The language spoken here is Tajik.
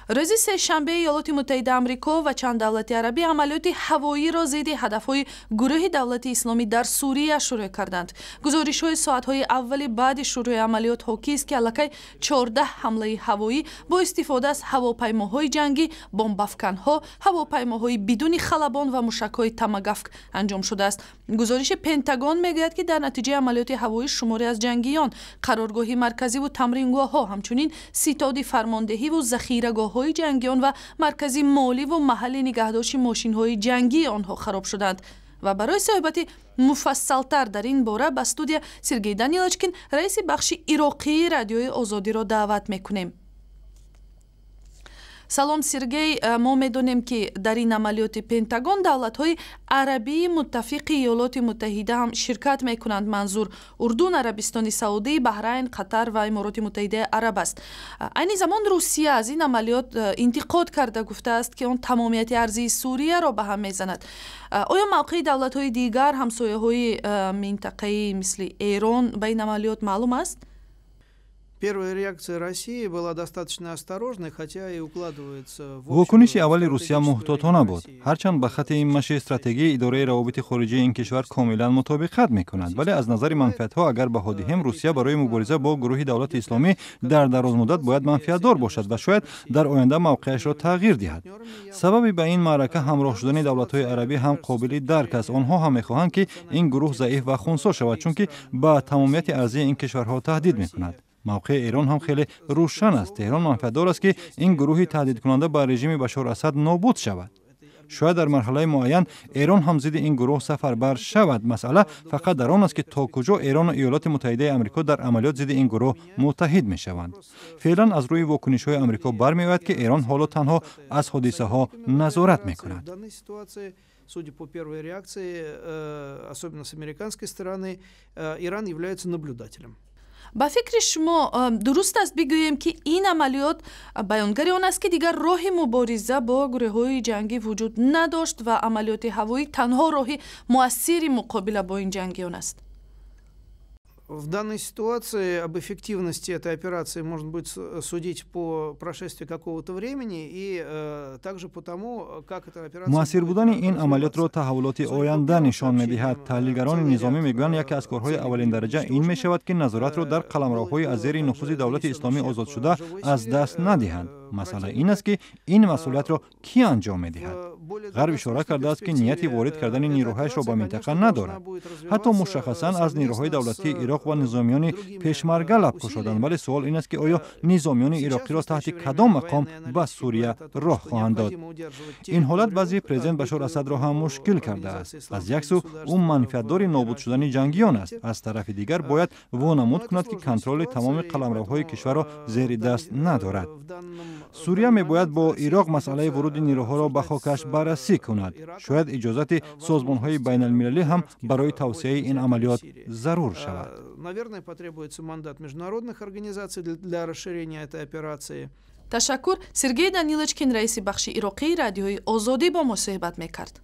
Рӯзи сешанбе Иёлоти Муттаҳида Амрико ва чанд давлати арабӣ амалиёти ҳавоиро зидди ҳадафҳои гурӯҳи Давлати Исломӣ дар Сурия шурӯъ карданд. Гузоришҳои соатҳои аввали баъди шурӯи амалиёт ҳокист, ки аллакай 14 ҳамлаи ҳавоӣ бо истифода аз ҳавопаймоҳои ҷангӣ, бомбафканҳо, ҳавопаймоҳои бидуни халабон ва мушакҳои Томагавк анҷом шудааст. Гузориши Пентагон мегӯяд, ки дар натиҷаи амалиёти ҳавоӣ шуморе аз ҷангиён, қароргоҳи марказиву тамрингоҳҳо, ҳамчунин ситоди фармондеҳиву захирагоҳҳои ҷангиён ва маркази моливу маҳалли нигаҳдошти мошинҳои ҷангии онҳо хароб шуданд. Ва барои суҳбати муфассалтар дар ин бора ба студия Сергей Данилочкин, раиси бахши ироқии Радиои Озодиро даъват мекунем. Салом, Сергей. Мо медонем, ки дар ин амалиёти Пентагон давлатҳои арабии муттафиқи Иёлоти Муттаҳида ҳам ширкат мекунанд. Манзур Урдун, Арабистони Саудӣ, Баҳрайн, Қатар ва Имороти Муттаҳидаи Араб аст. Айни замон Русия аз ин амалиёт интиқод карда, гуфтааст, ки он тамомияти арзии Сурияро ба ҳам мезанад. Оё мавқеи давлатҳои дигар, ҳамсояҳои минтақаӣ, мисли Эрон, ба ин амалиёт маълум аст? Первая реакция России была достаточно осторожной, хотя и укладывается в Вокуниши аввали Русия муҳтотона буд, ҳарчанд ба хати маши стратегии идораи равобити хориҷии ин кишвар комилан мутобиқат мекунад. Вале аз назари манфиатҳо агар баҳо диҳем, Русия барои мубориза бо гурӯҳи Давлати Исломӣ дар дарозмуддат бояд манфиатдор бошад ва шояд дар оянда мавқеашро тағйир диҳад. Сабаби ба ин маърака ҳамроҳ шудани давлатҳои арабӣ ҳам қобили дарк аст. Онҳо ҳам мехоҳанд, ки ин гурӯҳ заиф ва хунсо шавад, чунки ба тамомияти арзии ин кишварҳо таҳдид мекунад. Мавқеи Эрон ҳам хеле рӯшан аст. Теҳрон манфиатдор аст, ки ин гурӯҳи таҳдидкунанда ба режими Башор Асад нобуд шавад. Шояд дар марҳалаи муайян Эрон ҳам зидди ин гурӯҳ сафарбар шавад. Масъала фақат дар он аст, ки то куҷо Эрону Иёлоти Муттаҳидаи Амрико дар амалиёт зидди ин гурӯҳ муттаҳид мешаванд. Феълан аз рӯи вокунишҳои Амрико бармеояд, ки Эрон ҳоло танҳо аз ҳодисаҳо назорат мекунад. Судя по первой реакции, особенно с американской стороны, Иран является наблюдателем. Ба фикри шумо, дуруст аст бигӯем, ки ин амалиёт баёнгари он аст, ки дигар роҳи мубориза бо гурӯҳҳои ҷангӣ вуҷуд надошт ва амалиёти ҳавоӣ танҳо роҳи муассири муқобила бо ин ҷангиён аст? В данной ситуации об эффективности этой операции можно будет судить по прошествии какого-то времени и также по тому, как эта операция. Муассир будани ин амалиётро таҳаввулоти оянда нишон медиҳад. Таҳлилгарони низомӣ мегӯянд, яке аз корҳои аввалиндараҷа ин мешавад, ки назоратро дар қаламравҳои аз зери нуфузи Давлати Исломӣ озодшуда аз даст надиҳанд. Масъала ин аст, ки ин масъулиятро кӣ анҷом медиҳад. Ғарб ишора кардааст, ки нияти ворид кардани нирӯҳояшро ба минтақа надорад. Ҳатто мушаххасан аз нирӯҳои давлатии Ироқ ва низомиёни пешмарга лаб кушоданд. Вале суол ин аст, ки оё низомиёни ироқиро таҳти кадом мақом ба Сурия роҳ хоҳанд дод. Ин ҳолат вазъи президент Башор Асадро ҳам мушкил кардааст. Аз як сӯ ӯ манфиатдори нобуд шудани ҷангиён аст, аз тарафи дигар бояд вонамуд кунад, ки контроли тамоми қаламравҳои кишварро зери даст надорад. Сурия мебояд бо Ироқ масъалаи вуруди нирӯҳоро ба хокаш баррасӣ кунад. Шояд иҷозати созмонҳои байналмилалӣ ҳам барои тавсеаи ин амалиёт зарур шавад. Наверное, потребуется мандат международных организаций для расширения этой операции. Ташаккур. Сергей Данилочкин, раиси бахши ироқии Радиои Озодӣ, бо мо суҳбат мекард.